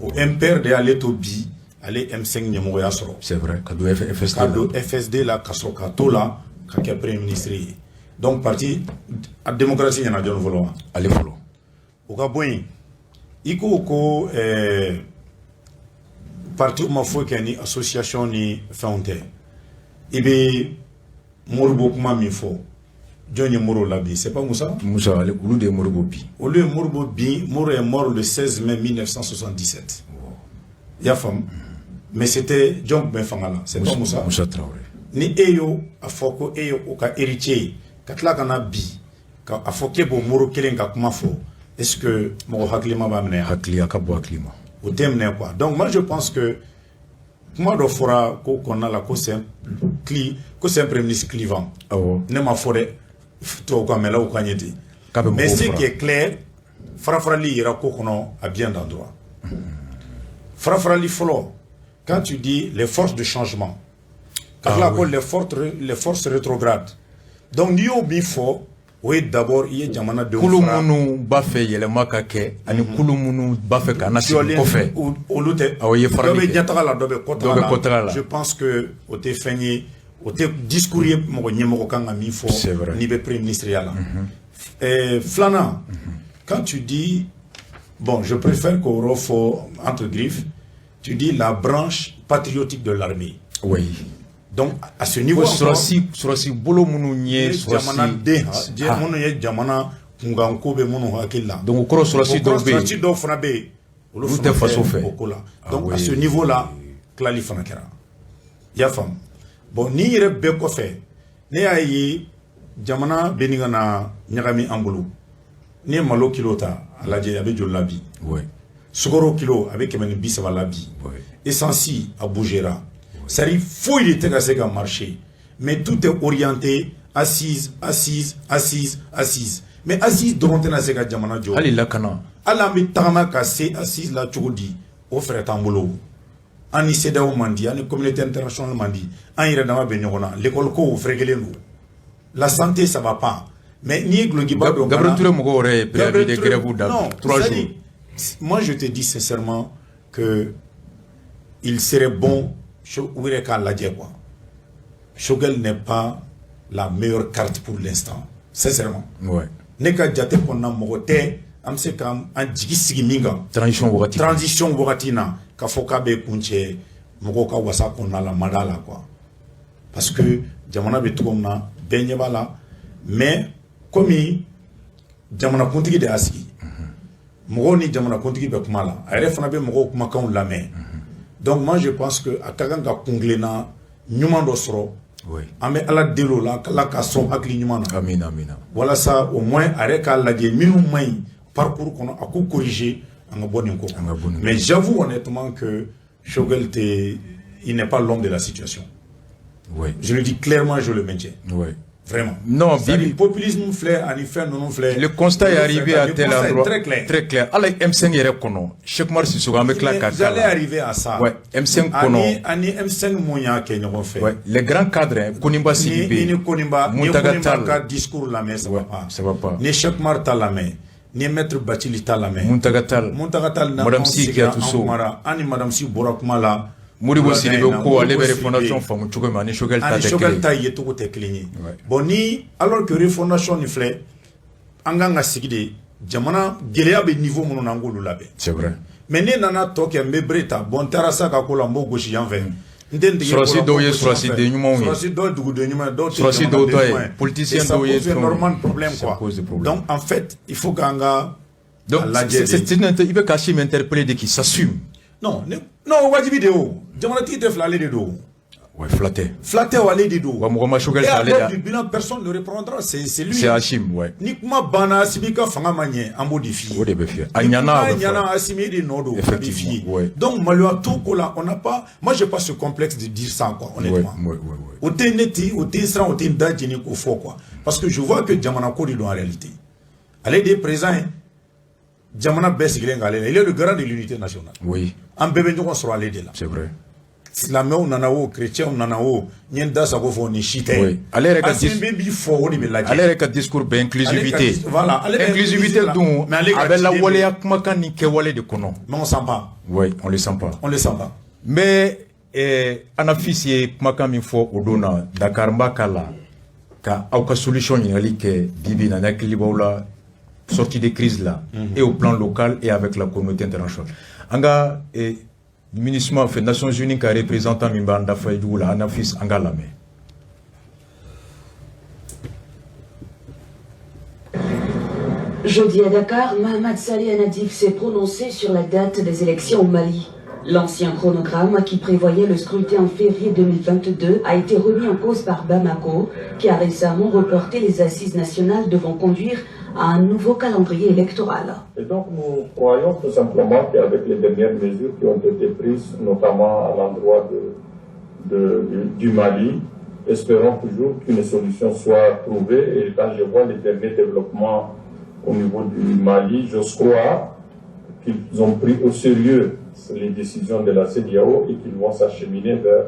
O MPR de y'ale to bi ale M5 ɲɛmɔgɔya sɔrɔ. C'est vrai, ka don FSD ka la. Don FSD la, ka sɔrɔ ka to la ka kɛ premier ministre ye. Donc parti a démocratie ɲɛna jɔn fɔlɔ wa? Ale fɔlɔ. O ka bɔ yen, i ko ko parti ma foyi kɛ ni association ni fɛnw tɛ. I bɛ Moribo kuma min fɔ, jɔn ye Moro la bi? C'est pas Moussa? Musa, ale, olu de ye Moribo bi. Olu ye Moribo bin. Moro est mort le 16 mai 1977, i y'a faamu? Mais c'était jɔn tun bɛ fanga la? C'est pas Moussa? Musa Traoré. Ni e y'o a fɔ ko e ye o ka héritier ye, ka tila ka na bi ka a fɔ k'e b'o Moro kelen ka kuma fɔ, est-ce que mɔgɔ hakilima b'a minɛ yan? Hakili, a ka bɔ hakili ma. O tɛ minɛ quoi. Donc moi, je pense que kuma dɔ fɔra ko kɔnɔna la ko c'est un cli ko c'est un premier ministre clivant. Ne ma fɔ dɛ, tubabukan mɛnlaw ka ɲɛ ten. K'a bɛ Mais mɔgɔw ce fara. qui est clair, fara-farali yera ko kɔnɔ à bien d'endroit. Fara-farali fɔlɔ, quand tu dis les forces de changement, ka tila ko les forces rétrogrades, donc n'i y'o min fɔ, o ye d'abord i ye jamanadenw Kulu minnu b'a fɛ yɛlɛma ka kɛ ani kulu minnu b'a fɛ ka na segin kɔfɛ. Olu tɛ. Awɔ, i ye farali Dɔ bɛ kɛ. Ɲɛtaga la, dɔ bɛ Dɔ bɛ kɔtaga la. Je pense que o tɛ fɛn ye, o tɛ discours ye mɔgɔ ɲɛmɔgɔ kan ka min fɔ C'est vrai. n'i bɛ premier ministre ya la. Filanan, quand tu dis, bon, je préfère k'o yɔrɔ fɔ entre griffes, tu dis la branche patriotique de l'armée. Donc à ce niveau Ko encore, sɔrɔsi bolo minnu ye jamanaden sɔrɔsi minnu ye jamana kunkanko bɛ minnu hakili la. Donc o kɔrɔ, sɔrɔsi dɔw bɛ yen. Sɔrɔsi dɔw fana bɛ yen, olu Olu fana tɛ faso fɛ. o ko la. Donc à oui. ce niveau là, tilali fana kɛra, i y'a faamu. Bon, nin yɛrɛ bɛɛ kɔfɛ, ne y'a ye jamana bɛ nin ka na ɲagami an bolo. N'i ye malo kilo ta a lajɛ, a bɛ joli la bi? Sukaro kilo, a bɛ 130 la bi. Essence a bougera, c'est-à-dire foyi de tɛ ka se ka marcher, mais tout est orienté assise, assise, assise, assise. Mais assise dɔrɔn tɛna se ka jamana jɔ. Hali lakana. Hali an bɛ tagama ka se assise la cogo di, o fɛɛrɛ t'an bolo. An ni CEDEAO man di, an ni communauté internationale man di, an yɛrɛ dama bɛ ɲɔgɔn na. L'école ko o fɛrɛkelen don, la santé, ça va pas. Mais n'i ye dulokiba don Gabriel Touré mɔgɔw yɛrɛ ye préavis de grève da Non, 3 jours. Moi, je te dis sincèrement que il serait bon u yɛrɛ k'a lajɛ quoi. Choguel n'est pas la meilleure carte pour l'instant, sincèrement. Ne ka jate kɔnɔna, mɔgɔ tɛ an bɛ se k'an jigi sigi min kan. Transition wagati. Transition wagati na, k'a fɔ k'a bɛ kun cɛ mɔgɔw ka wasa kɔnɔna la, ma d'a la quoi, parce que jamana bɛ cogo min na, bɛɛ ɲɛ b'a la. Mais komi jamanakuntigi de y'a sigi, mɔgɔw ni jamanakuntigi bɛ kuma la, a yɛrɛ fana bɛ mɔgɔw kumakanw lamɛn. Donc moi, je pense que a ka kan ka kunkilenna ɲuman dɔ sɔrɔ. An bɛ Ala deli o la, Ala ka sɔn hakili ɲuman na. Amina, amina. Walasa au moins a yɛrɛ k'a lajɛ minnu man ɲi parcours kɔnɔ, a k'u corriger, an ka bɔ nin ko. An ka bɔ nin. Mais j'avoue honnêtement que Choguel tɛ, il n'est pas l'homme de la situation. Je le dis clairement, je le maintiens. Vraiment. Non, Bibi, populisme filɛ ani fɛn ninnu filɛ. Le constat est arrivé à tel endroit. Très clair. Très clair. Ala M5 yɛrɛ kɔnɔ, Cheikh Oumar Sissoko, an bɛ tila ka J'allais arriver à ça. Ouais, M5 kɔnɔ. Ani M5 mun y'a kɛ ɲɔgɔn fɛ. Ouais, les grands cadres, Konimba Sidibé. Ni Konimba, ni Mountaga Konimba Tall. ka discours lamɛn, ça va pas. Ça va pas. Ni Cheikh Oumar ta lamɛn, ni Maître Bathily ta lamɛn. Mountaga Tall. Mountaga Tall na. Madame Sy an Kiyatu Sow. kumara, an ni Madame Sy bɔra kuma la. Modibo Sidibé ko ale bɛ Modibo refondation Sidibé. faamu cogo min, ani Choguel ta Ani tɛ Choguel kelen. ta ye cogo tɛ kelen ye. Bon, ni alors que refondation nin filɛ, an kan ka sigi de, jamana gɛlɛya bɛ niveau minnu na, an k'olu labɛn. C'est vrai. Mais ne nana tɔ kɛ, n bɛ bere ta, bon, n taara sa ka ko la, n b'o gosi yan fɛ, n tɛ n dege. Sɔrɔsi dɔw ye sɔrɔsi den ɲumanw ye. Sɔrɔsi dɔw ye duguden ɲuman ye, dɔw tɛ Sɔrɔsi dɔw ta ye jamanaden ɲuman ye. politicien Et ça dɔw ye pose fɛnw ye. énormément de problèmes Ça quoi. pose des problèmes. Donc en fait, il faut qu'an ka Donc a lajɛ de. c'est une i bɛ ka Assimi interpeller de, qui s'assume. Non, ne, non, wajibi de o, jamanatigi tɛ fila, ale de don. Ouais, fila tɛ. Fila tɛ o, ale de don. Wa mɔgɔ ma Choguel Et ta à ale l'heure da. du bilan, personne ne reprendra, c'est lui. C'est Assimi, ouais. Ni kuma banna, Assimi ka fanga ma ɲɛ, an b'o de f'i ye. O de bɛ f'i ye. A Ni ɲɛna, kuma a bɛ fɔ. ɲɛna, Assimi de nɔ don, a bɛ f'i Effectivement, ye. ouais. Donc maloya t'o ko la, on n'a pas, moi, j'ai pas ce complexe de dire ça quoi, honnêtement. Ouais. O tɛ ne ti, o tɛ siran, o tɛ n da jeni k'o fɔ quoi, parce que je vois que jamana ko de don en réalité. Ale de ye président ye, jamana bɛɛ sigilen k'ale la, il est le garant de l'unité nationale. An bɛɛ bɛ ɲɔgɔn sɔrɔ ale de la. C'est vrai. Silamɛw nana o, chrétiens nana o, n ye n da sago fɔ, nin si tɛ. Oui. Ale yɛrɛ ka Assimi bɛ min fɔ, o de bɛ lajɛ. Ale yɛrɛ ka discours bɛ inclusivité. Ale ka voilà, ale bɛ Inclusivité la. dun, Mais ale ka a bɛ ciden lawaleya kumakan ni kɛwale de kɔnɔ. Mais on sent pas. Oui, on le sent pas. On le sent pas. Mais Anafis ye kumakan min fɔ o don na Dakar, n b'a k'a la ka aw ka solution ɲininkali kɛ bi bi in na, n hakili b'aw la sortie de crise là, et au plan local et avec la communauté internationale. An ka MINUSMA fɛ, Nations Unies ka représentant min b'an dafa jugu la, Anafis, an k'a lamɛn. Jeudi à Dakar, Mahamat Saleh Annadif s'est prononcé sur la date des élections au Mali. L'ancien chronogramme qui prévoyait le scrutin en février 2022 a été remis en cause par Bamako, qui a récemment reporté les assises nationales devant conduire à un nouveau calendrier électoral. Et donc nous croyons tout simplement qu'avec les dernières mesures qui ont été prises, notamment à l'endroit du Mali, espérons toujours qu'une solution soit trouvée. Et quand je vois les derniers développements au niveau du Mali, j'ose croire qu'ils ont pris au sérieux les décisions de la CEDEAO et qu'ils vont s'acheminer vers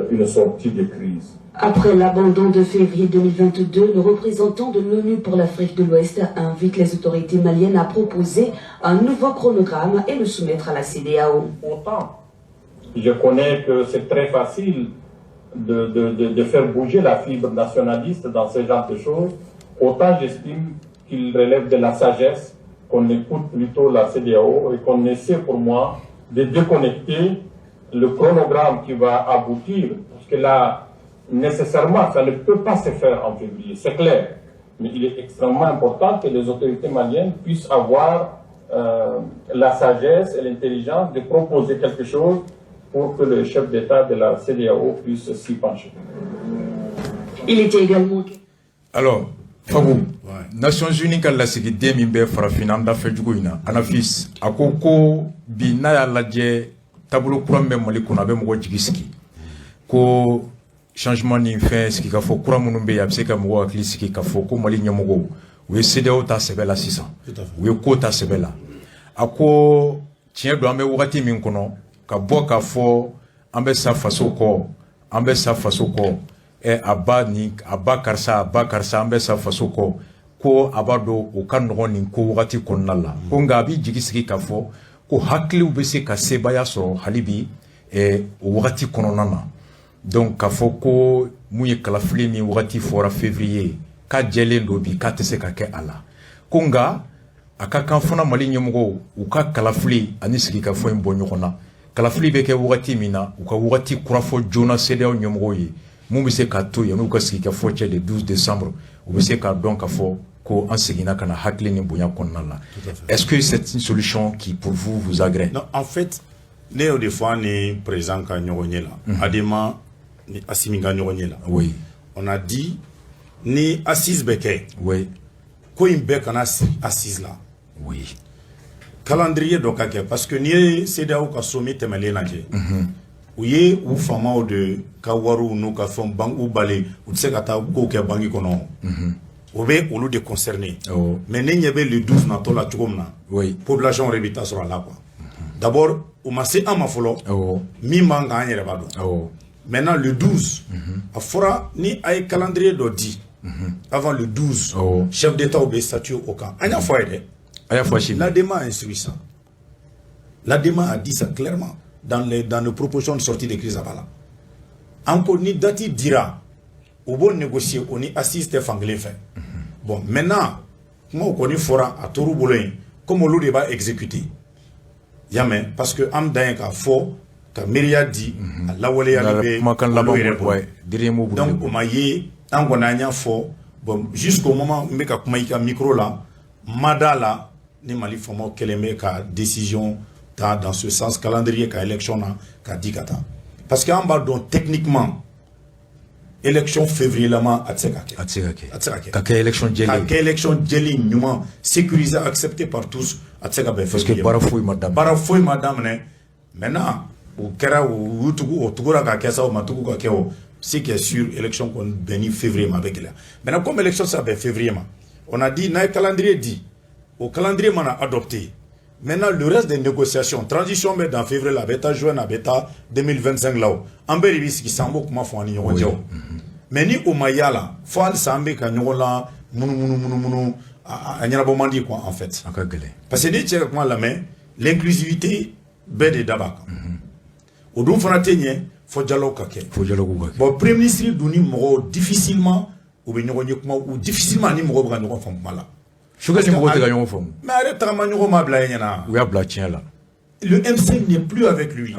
une sortie de crise. Après l'abandon de février 2022, le représentant de l'ONU pour l'Afrique de l'Ouest invite les autorités maliennes à proposer un nouveau chronogramme et le soumettre à la CEDEAO. Autant, je connais que c'est très facile de faire bouger la fibre nationaliste dans ce genre de choses, autant j'estime qu'il relève de la sagesse qu'on écoute plutôt la CEDEAO et qu'on essaie pour moi de déconnecter le chronogramme qui va aboutir, parce que là, nécessairement, ça ne peut pas se faire en février, c'est clair. Mais il est extrêmement important que les autorités maliennes puissent avoir la sagesse et l'intelligence de proposer quelque chose pour que le chef d'État de la CEDEAO puisse s'y pencher. Il était également. Alors, Fabou, Nations Unies ka lasigiden min bɛ farafinna dafɛ jugu in na, Anafis, a ko ko bi n'a y'a lajɛ, taabolo kura min bɛ Mali kɔnɔ, a bɛ mɔgɔ jigi sigi ko changement ni fɛn sigikafɔ kura minnu bɛ yen, a bɛ se ka mɔgɔw hakili sigi k'a fɔ ko Mali ɲɛmɔgɔw, u ye CEDEAO ta sɛbɛ la sisan, u ye ko ta sɛbɛ la. A ko tiɲɛ don, an bɛ wagati min kɔnɔ, ka bɔ k'a fɔ an bɛ sa faso kɔ, an bɛ sa faso kɔ, ɛ a ba ni a ba karisa, a ba karisa, an bɛ sa faso kɔ, ko a b'a dɔn o ka nɔgɔn nin ko wagati kɔnɔna la, ko nka a b'i jigi sigi k'a fɔ ko hakiliw bɛ se ka sebaaya sɔrɔ hali bi o wagati kɔnɔna na. Donc k'a fɔ ko mun ye kalafili min wagati fɔra février, k'a jɛlen don bi k'a tɛ se ka kɛ a la, ko nka a ka kan fana Mali ɲɛmɔgɔw u ka kalafili ani sigikafɔ in bɔ ɲɔgɔn na. Kalafili bɛ kɛ wagati min na, u ka wagati kura fɔ joona CEDEAO ɲɛmɔgɔw ye, mun bɛ se k'a to yan'u ka sigikafɔ cɛ le 12 décembre, u bɛ se k'a dɔn k'a fɔ ko an seginna ka na hakili ni bonya kɔnɔna la. Est-ce que c'est une solution qui pour vous vous agrée? Non, en fait, ne y'o de fɔ an ni président ka ɲɔgɔn ye la, Adema ni Assimi ka ɲɔgɔn ye la. On a dit ni assise bɛ kɛ, ko in bɛɛ kana siri assise la. Calendrier dɔ ka kɛ, parce que n'i ye CEDEAO ka sommet tɛmɛlen lajɛ, u ye u faamaw de ka wariw n'u ka fɛnw banque bali, u tɛ se ka taa kow kɛ banque kɔnɔ. O bɛ olu de concerné. Mais ne ɲɛ bɛ le 12 natɔ la cogo min na, population yɛrɛ bɛ taa sɔrɔ a la quoi. D'abord, u ma se an ma fɔlɔ. Min b'an kan, an yɛrɛ b'a dɔn. Maintenant, le 12, a fɔra ni a ye calendrier dɔ di avant le 12, chef d'État bɛ statuer o kan. An y'a fɔ a ye dɛ. A y'a fɔ Assimi. L'ADEMA a instruit ça. L'ADEMA a dit ça clairement dans nos propositions de sortie de crise a b'a la. An ko ni date dira, u b'o négocier, o ni assise tɛ fankelen fɛ. Bon, maintenant, kumaw kɔni fɔra, a tor'u bolo yen, comme olu de b'a exécuter. I y'a mɛn, parce que an dan ye k'a fɔ ka miiriya di, a lawaleyali bɛ kumakan laban olu yɛrɛ bolo. Ouais, dernier mot b'u Donc bolo. O ma ye, an kɔni an y'a fɔ. Bon, jusqu'au moment n bɛ ka kuma i ka micro la, ma da la ni Mali faamaw kɛlen bɛ ka décision ta dans ce sens, calendrier ka élection na ka di ka taa, parce que an b'a dɔn techniquement, élection février lama, a tɛ se ka kɛ. A tɛ se ka kɛ. A tɛ se ka kɛ. Ka kɛ élection Ka jɛlen. kɛ élection jɛlen ɲuman, sécurisé, accepté par tous, a tɛ se ka bɛn Parce que février ma. Baara foyi ma daminɛ. Baara foyi ma daminɛ. Maintenant, o kɛra, u y'u tugu, o tugura ka kɛ sa, o ma tugu ka kɛ o. Ce qui est sûr, élection kɔni bɛn ni février ma, a bɛ gɛlɛya. Maintenant, comme élection sera bɛn février ma, on a dit n'a ye calendrier di, o calendrier mana adopté, maintenant le reste des négociations, transition bɛ dans février la, a bɛ taa juin, a bɛ taa 2025 la, o an bɛɛ de bɛ sigi sisan, an b'o kuma fɔ an ni ɲɔgɔn cɛ o. Mais ni o ma y'a la, fo halisa an bɛ ka ɲɔgɔn la munumunu munumunu, a ɲɛnabɔ man di quoi, en fait. A ka gɛlɛn. Parce que ni cɛ ka kuma lamɛn, l'inclusivité, bɛɛ de da b'a kan. O dun fana tɛ ɲɛ fɔ dialogue ka kɛ. Fo dialogue ka kɛ. Bon, premier ministre dun ni mɔgɔw difficilement u bɛ ɲɔgɔn ye kuma, u difficilement ni mɔgɔw bɛ ka ɲɔgɔn faamu kuma la. Choguel ni mɔgɔw tɛ ka ɲɔgɔn faamu. Mais a yɛrɛ tagama ɲɔgɔn ma bila e ɲɛna. U y'a bila tiɲɛ la. Le M5 n'est plus avec lui.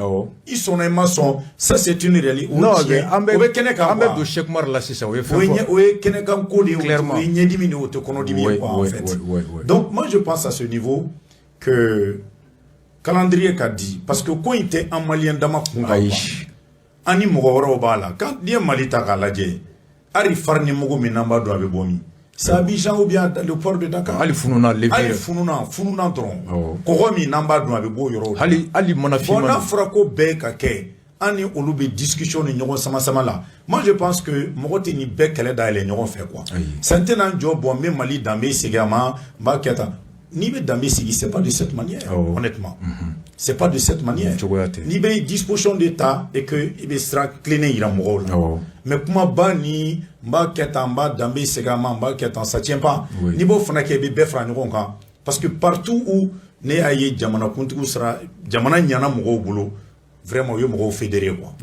I sɔnna, i ma sɔn, ça c'est une réalité. Non, mais an bɛ o bɛ kɛnɛ kan an bɛ quoi. Don Cheikh Umar la sisan, o ye O fɛn ye fɔ. O ye kɛnɛkan ko de ye, o Clairement. o ye ɲɛdimi de ye, o tɛ kɔnɔdimi ye quoi, en fait. Donc moi, je pense à ce niveau que calendrier ka di, parce que ko in tɛ an malien dama kun kan Ayi. quoi. An ni mɔgɔ wɛrɛw b'a la. Quand n'i ye Mali ta k'a lajɛ, hali farini mugu min n'an b'a dɔn, a bɛ bɔ min? C'est Abidjan ou bien le port de Dakar. Hali fununa levier. Hali fununa, fununa dɔrɔn. Awɔ. Kɔgɔ min n'an b'a dun, a bɛ bɔ o yɔrɔw de la. Hali mana Bon, finman. N'a fɔra ko bɛɛ ka kɛ, an ni olu bɛ discussion ni ɲɔgɔn sama sama la. Moi, je pense que mɔgɔ tɛ nin bɛɛ kɛlɛ dayɛlɛ ɲɔgɔn fɛ quoi. Ayi. San tɛna n jɔ, bɔn, n bɛ Mali danbe segin a ma, n b'a kɛ tan. N'i bɛ danbe sigi, c'est pas de cette manière. Honnêtement, c'est pas de cette manière. Cogoya tɛ. N'i bɛ disposition de ta et que i bɛ sira tilennen yira mɔgɔw la, mais kumaba ni n b'a kɛ tan, n b'a danbe segin a ma, n b'a kɛ tan, ça tient pas. N'i b'o fana kɛ, i bɛ bɛɛ fara ɲɔgɔn kan, parce que partout où ne y'a ye jamanakuntigiw sara, jamana ɲɛna mɔgɔw bolo, vraiment, u ye mɔgɔw fédéré, quoi.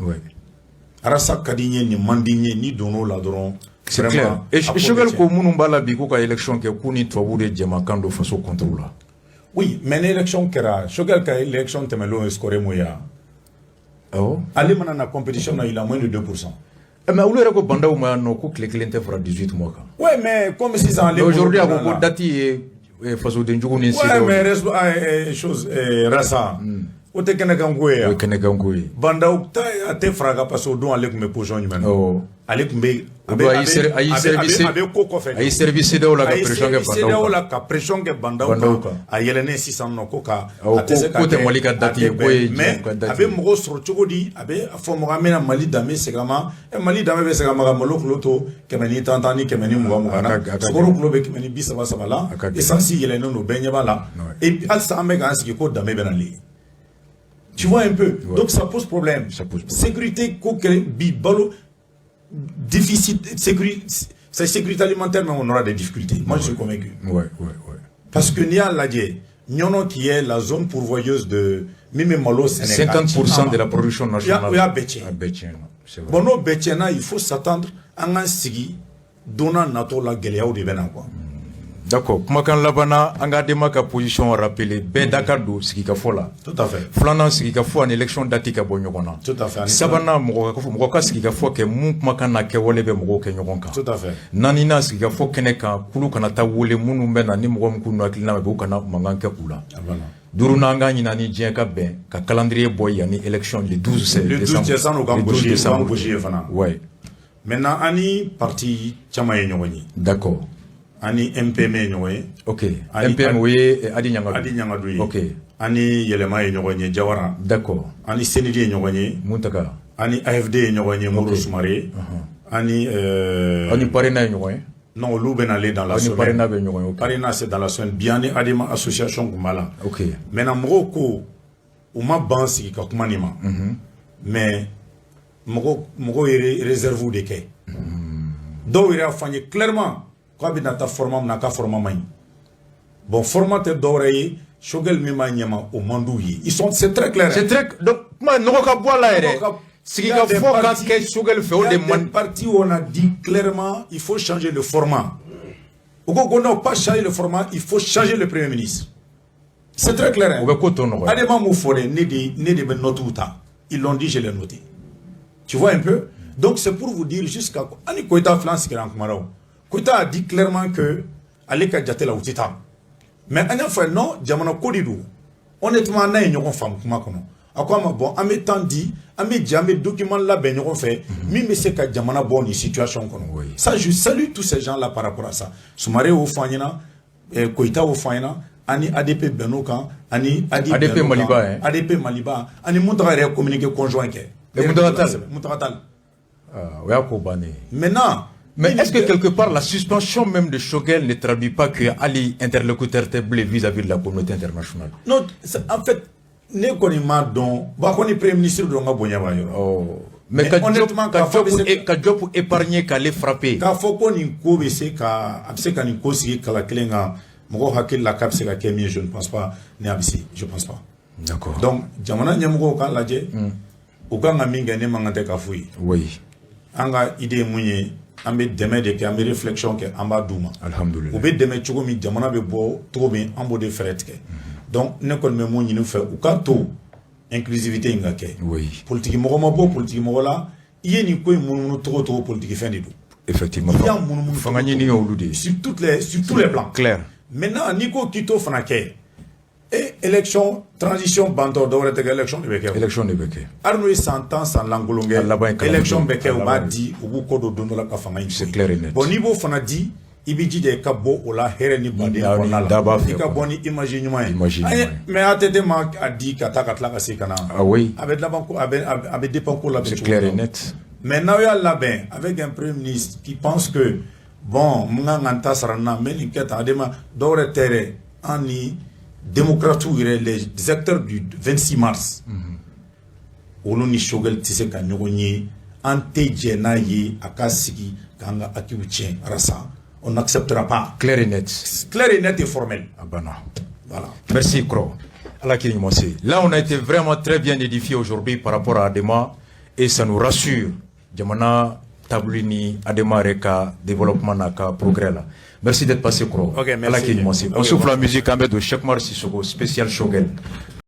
Arasa ka di n ye, nin man di n ye, n'i donn'o la dɔrɔn. C'est clair. Et Choguel ko minnu b'a la bi k'u ka élection kɛ, k'u ni tubabuw de jɛmakan don faso contre la. Oui, mais ni élection kɛra, Choguel ka élection tɛmɛnlenw ye score mun ye wa? Awɔ. Ale mana na compétition na, il a moins de 2%. Mais olu yɛrɛ ko Bah N'Daw ma yan nɔ ko tile kelen tɛ fara 18 mois kan. Ouais, mais comme sisan ale. Mais aujourd'hui, a ko ko date ye fasodenjugu ni CEDEAO. Ouais, mais chose Rasa. O tɛ kɛnɛkan ko ye. O ye kɛnɛkan ko ye. Bah N'Daw ta, a tɛ fara kan, parce que o don ale tun bɛ position jumɛn na? Ale tun bɛ. A y'i service a bɛ ko kɔfɛ. A y'i service CEDEAO la ka pression kɛ Bah N'Daw kan. CEDEAO la ka pression kɛ Bah N'Daw kan. A yɛlɛnnen sisan nɔ ko ka. A tɛ se ka ko tɛ Mali ka date ye, ko ye. Mais a bɛ mɔgɔw sɔrɔ cogo di? A bɛ fɔ mɔgɔ an bɛna Mali danbe segin a ma. Mali danbe bɛ segin a ma ka malo kilo to 110 10 ni 120 20 na. Sukaro kilo bɛ 130 30 la. Essence yɛlɛnnen don, bɛɛ ɲɛ b'a la. Et puis halisa an bɛ k'an sigi ko danbe bɛ nalen. Tu vois un peu. Ouais. Donc ça pose problème. Ça pose problème. Sécurité ko bi balo déficit sécurité, c'est sécurité alimentaire, mais on aura des difficultés. Moi, je suis convaincu. Parce que n'i y'a lajɛ, Niono qui est la zone pourvoyeuse de min bɛ malo sɛnɛ. 50% de la production nationale. O y'a bɛɛ tiɲɛ. A bɛɛ tiɲɛ. C'est vrai. Bon, n'o bɛɛ tiɲɛna, il faut s'attendre an k'an sigi don n'a nataw la, gɛlɛyaw de bɛ na, quoi. D'accord. Kumakan laban na, an ka ADEMA ka position rappeler, bɛɛ da ka don sigikafɔ la. Tout à fait. Filanan, sigikafɔ ani élection date ka bɔ ɲɔgɔn na. Tout à fait. Sabanan, mɔgɔ ka sigikafɔ kɛ mun kumakan n'a kɛwale bɛ mɔgɔw kɛ ɲɔgɔn kan. Tout à fait. Naaninan, sigikafɔ kɛnɛ kan, kulu kana taa wele minnu bɛ na ni mɔgɔ min k'u hakilina bɛ, u kana mankan kɛ u la. Duurunan, an ka ɲini ni diɲɛ ka bɛn ka calendrier bɔ yanni élection le 12. Le 12 décembre, u k'an gosi yen fana. Ouais. Maintenant, an ni parti caman ye ɲɔgɔn ye. D'accord. Ani MPM ye ɲɔgɔn ye. Ok. MPM, o ye Hadi Ɲangadu. Hadi Ɲangadu ye. Ok. Ani Yɛlɛma ye ɲɔgɔn ye, Jawara. D'accord. Ani CNID ye ɲɔgɔn ye. Muntaka. Ani AFD ye ɲɔgɔn ye, Modibo Sumare. Ani Ani PARENA ye ɲɔgɔn ye. Non, olu bɛ nalen dans la semaine. Ani PARENA bɛ ɲɔgɔn ye. Ok. PARENA, c'est dans la semaine. Bi ani ADEMA association tun b'a la. Ok. Maintenant, mɔgɔw ko u ma ban sigi ka kuma nin ma. Mais mɔgɔw ye réserve de kɛ. Dɔw yɛrɛ y'a fɔ an ye clairement k'a bɛna taa format min na, k'a format man ɲi. Bon, format tɛ dɔwɛrɛ ye, Choguel min b'a ɲɛma, o man d'u ye. Ils sont, c'est très clair. C'est très, donc kuma nɔgɔ ka bɔ a la yɛrɛ. Sigikafɔ ka kɛ Choguel fɛ, o de man. Il y a des partis où on a dit clairement, il faut changer le format. U ko ko non, pas changer le format, il faut changer le premier ministre. C'est très clair. O bɛ ko tɔ nɔgɔya. ADEMA m'o fɔ dɛ, ne de bɛ note ta. Ils l'ont dit, je l'ai noté. Tu vois un peu? Donc c'est pour vous dire, jusqu'à ani Koyita filan sigira an kumara o. Koyita a dit clairement que ale ka jate la, u tɛ taa. Mais an y'a fɔ non, jamana ko de don. Honnêtement, n'a ye ɲɔgɔn faamu kuma kɔnɔ. A ko a ma, bon, an bɛ temps di, an bɛ jɛ, an bɛ document labɛn ɲɔgɔn fɛ min bɛ se ka jamana bɔ nin situation kɔnɔ. Ça, je salue tous ces gens là par rapport à ça. Sumare y'o fɔ an ɲɛna, Koyita y'o fɔ an ɲɛna, ani ADP bɛnn'o kan, ani ADP Maliba. ADP Maliba ani Muntaga yɛrɛ ye communiqué conjoint kɛ. Muntaga Tall. Muntaga Tall. O y'a ko bannen ye. Maintenant. Mais est-ce que quelque part la suspension même de Choguel ne traduit pas que hali interlocuteur tɛ bilen vis-à-vis de la communauté internationale? Non, en fait, ne kɔni m'a dɔn. Bon, a kɔni premier ministre dɔn ka bonya b'a yɔrɔ. Oh. Mais ka honnêtement, ka Diop épargner k'ale frapper. K'a fɔ ko nin ko bɛ se ka, a bɛ se ka nin ko sigi kala kelen kan, mɔgɔw hakili la k'a bɛ se ka kɛ min ye, je ne pense pas, ne a bɛ se, je pense pas. D'accord. Donc jamana ɲɛmɔgɔw k'a lajɛ, u kan ka min kɛ, ne man kan tɛ k'a f'u ye. Oui. An ka idée ye mun ye? An bɛ dɛmɛ de kɛ, an bɛ réflexion kɛ, an b'a d'u ma. Alhamdulillah. U bɛ dɛmɛ cogo min, jamana bɛ bɔ cogo min, an b'o de fɛɛrɛ tigɛ. Donc ne kɔni bɛ mun ɲini u fɛ, u k'a to inclusivité in ka kɛ. Oui. Politique mɔgɔ ma bɔ politique mɔgɔ la, i ye nin ko in munumunu cogo o cogo, politique fɛn de don. Effectivement. I y'a munumunu. Fanga ɲini ye olu de ye. Sur tous les plans. Clair. Maintenant, n'i ko k'i t'o fana kɛ, e élection transition bantɔ, dɔwɛrɛ tɛ kɛ, élection de bɛ kɛ. Élection de bɛ kɛ. Hali n'o ye san 10 san lankolon A laban ye kɛ, kalafili. Élection bɛ kɛ, A u b'a laban ye. di, u b'u kɔ don don dɔ la ka fanga in. C'est clair et net. Bon, n'i b'o fana di, i b'i jija i ka bɔ o la hɛrɛ ni baden kɔnɔna la. Daba fɛ, i ka quoi. bɔ ni image ɲuman ye. Image ɲuman ye. Mais ATT ma a di ka taa ka tila ka segin ka na. Ah oui. A bɛ laban ko a bɛ dépend ko labɛn C'est cogo clair min et na. net. Mais n'aw y'a labɛn avec un premier ministre qui pense que bon, n kan ka n ta sara n na, n bɛ nin kɛ tan, ADEMA dɔwɛrɛ tɛ dɛ. An ni démocrates yɛrɛ, les acteurs du 26 mars, olu ni Choguel tɛ se ka ɲɔgɔn ye. An tɛ jɛ n'a ye a ka sigi k'an ka acquis tiɲɛ. Rasa, on n'acceptera pas. Clair et net. Clair et net et formel. A banna. Voilà. Merci Kɔrɔ. Ala k'i ɲuman se. Là, on a été vraiment très bien édifié aujourd'hui par rapport à Adema et ça nous rassure. Jamana taabolo ni Adema yɛrɛ ka développement n'a ka progrès la. Merci d'être passé, Kɔrɔ. Ok, merci. Ala k'i ɲuman se. On Ok, souffle bon. la musique, an bɛ don Cheikh Umar Sissoko spécial Choguel.